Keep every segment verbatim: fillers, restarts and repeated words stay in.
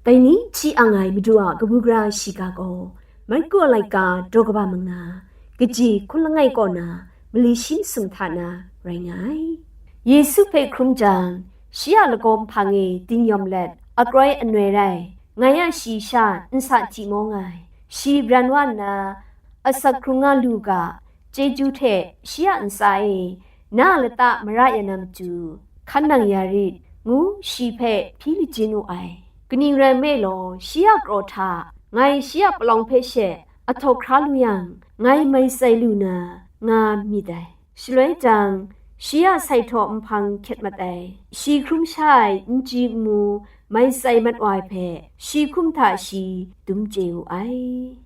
Dai ni hti ang ai Madu a kabu gara shiga gaw, Marku a laika daw kaba manga, kaji hkun langai kaw na, mali shi masum hta na rai nga ai. Yesu hpe hkrum jang, shi a lagaw nhpang e ding yawm let, akroi anoi rai, ngai a shayi sha nsa hti maw nga ai. Shi bran wa nna, asak hkrung nga lu ga, chyeju hte shi a ntsa e, na a lata mara ya na matu, hkan nang ya rit, ngu shi hpe hpyi lajin wu ai. Kaning rai nme law, shi a kraw hta, ngai shi a palawng hpe she ahtawk hkra lu yang, ngai mai tsai lu na, nga myit ai. Shaloi jang, shi a sai htaw nhpang hkyet mat ai, shi hkrum sha ai n chyi n mu mai tsai mat wa ai hpe, shi hkum hta shi dum chye wu ai.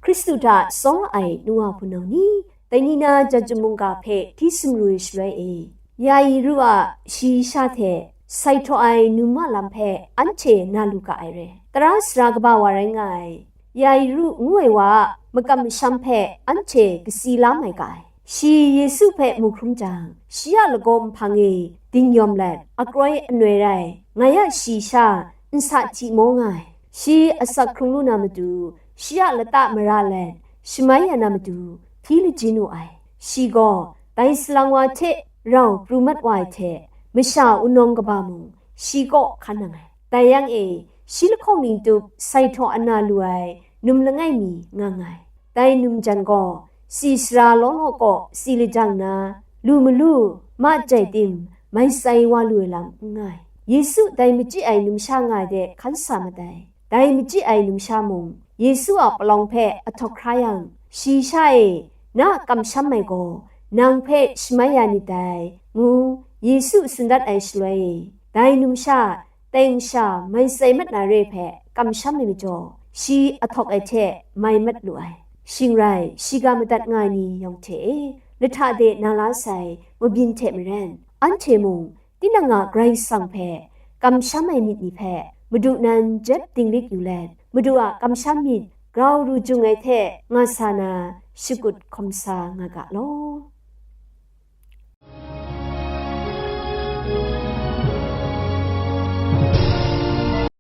Hkristu hta tsawng ai nu wa hpunau ni, dai ni na Jahtum mungga hpe hti sumru ai shaloi e, Yairu a shayi sha hte sai htaw ai num a lam hpe anhte na lu ga ai re. Tara sara kaba wa rai nga ai, Yairu ngu ai wa a makam masham hpe anhte kasi la mai ga ai. Shi Yesu hpe mu hkrum jang, shi a lagaw nhpang e ding yawm let, akroi anoi rai, ngai a shayi sha nsa hti maw nga ai. Shi asak hkrung lu na matu, shi a lata mara let, shamai ya na matu, hpyi lajin wu ai. Shi gaw dai salang wa hte rau pru mat wa ai hte, masha wunawng kaba mung shi kaw hkan nang ai. Dai yang e, shi lahkawng ning tup sai htaw ana lu ai num langai mi nga nga ai. Dai num jan gaw, si sara law law kaw si lajang na, lu malu, ma jai tim, mai tsai wa lu ai lam n nga ai. Yesu dai machyi ai numsha nga ai de hkan sa mat ai. Dai machyi ai numsha mung, Yesu a palawng hpe ahtawk hkra yang, shayi sha e, na a kamsham ai gaw, nang hpe shamai ya nit dai, ngu Yesu tsun dat ai shaloi, dai numsha teng sha mai tsai mat na re hpe kamsham ai majaw, shi ahtawk ai hte mai mat lu ai. Shing rai, shiga madat nga ai ni yawng hte e, lahta de na la sai mabyin hte maren, anhte mung tinang a Karai Kasang hpe kamsham ai myit ni hpe Madu nan jet dinglik yu let, Madu a kamsham myit grau ru jung ai hte nga sa na shakut hkawm sa nga ga law.